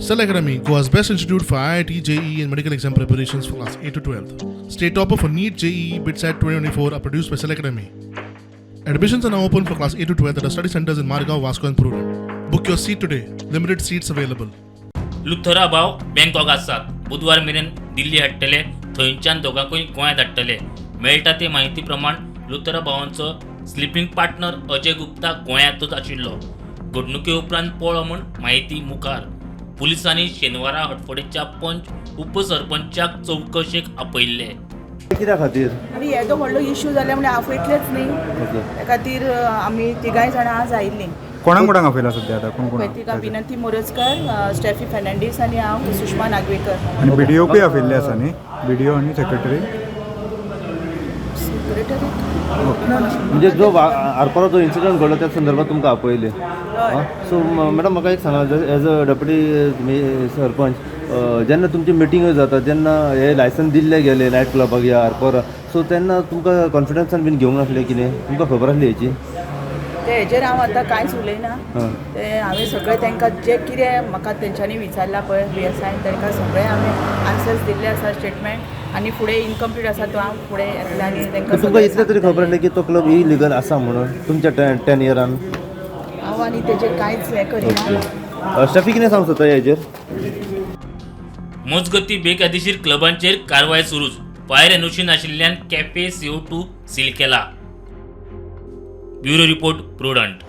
Cell Academy, Goa's best institute for IIT, JEE, and medical exam preparations for class 8 to 12. State topper for NEET, JEE, BITSAT 2024 are produced by Cell Academy. Admissions are now open for class 8 to 12 at our study centers in Margao, Vasco, and Prudent. Book your seat today. Limited seats available. Luthra भाव Bangkok आसात. बुधवार मेरेन दिल्ली हाडटले, थंयच्यान दोगांकूय गोंयांत धाडटले. मेळटा ते म्हायती प्रमाण लुथरा भावांचो स्लिपींग पार्टनर अजय गुप्ता गोंयांतूच आशिल्लो. घडणुके उपरांत पळ्ळो म्हूण म्हायती मुखार. पुलिसांनी शेनवारा हडफडेच्या पंच उपसरपंचाक चवकशेक आपयल्ले. कित्या खातीर? आनी येदो व्हडलो इशू जाल्या म्हणजे आपयतलेच न्ही. त्या खातीर आमी तिगांय जाणां आज आयिल्लीं. कोणाक कोणाक आपयला सध्या आता, कोण कोण? पळय तिगां, विनंती मोरजकर, स्टेफी फेर्नांडीस आनी हांव सुषमा नागवेकर. आनी बीडीओकूय आपयल्ले आसा न्ही, बीडीओ आनी सेक्रेटरी? सेक्रेटरी. म्हणजे जो आरपारा जो इन्सिडंट घडलो, त्या संदर्भात तुमकां आपयले? हय. सो मॅडम, म्हाका एक सांगा, एज अ डेप्युटी तुमी सरपंच, जेन्ना तुमची मिटींग जाता, जेन्ना हे लायसन दिल्ले गेले नायट क्लबाक या आरपोरा, सो तेन्ना तुमकां कॉन्फिडन्सान बीन घेवंक नासलें कितें? तुमकां खबर आसली हेची? ते हेजेर हांव आतां कांयच उलयना. ते हांवें सगळें तांकां जें कितें म्हाका तेंच्यांनी विचारलां पळय बी एस I, तांकां सगळें हांवें आन्सर्स दिल्ले आसा. स्टेटमेंट आनी फुडें इनकम्प्लीट आसा, तो हांव फुडें येतलें आनी तांकां तुमकां सगळें इतलें तरी खबर सांगतलें. आसलें की तो क्लब इलिगल आसा म्हणून तुमच्या 10 इयरान? हांव आनी तेजेर कांयच हें करिना. स्टेफी, कितें सांगता सोदता हेजेर? मजगती, बेकायदेशीर क्लबांचेर कारवाय सुरूच. फायर एनओसी नाशिल्ल्यान कॅफे सीओ 2 सील केला. Bureau report, Prudent.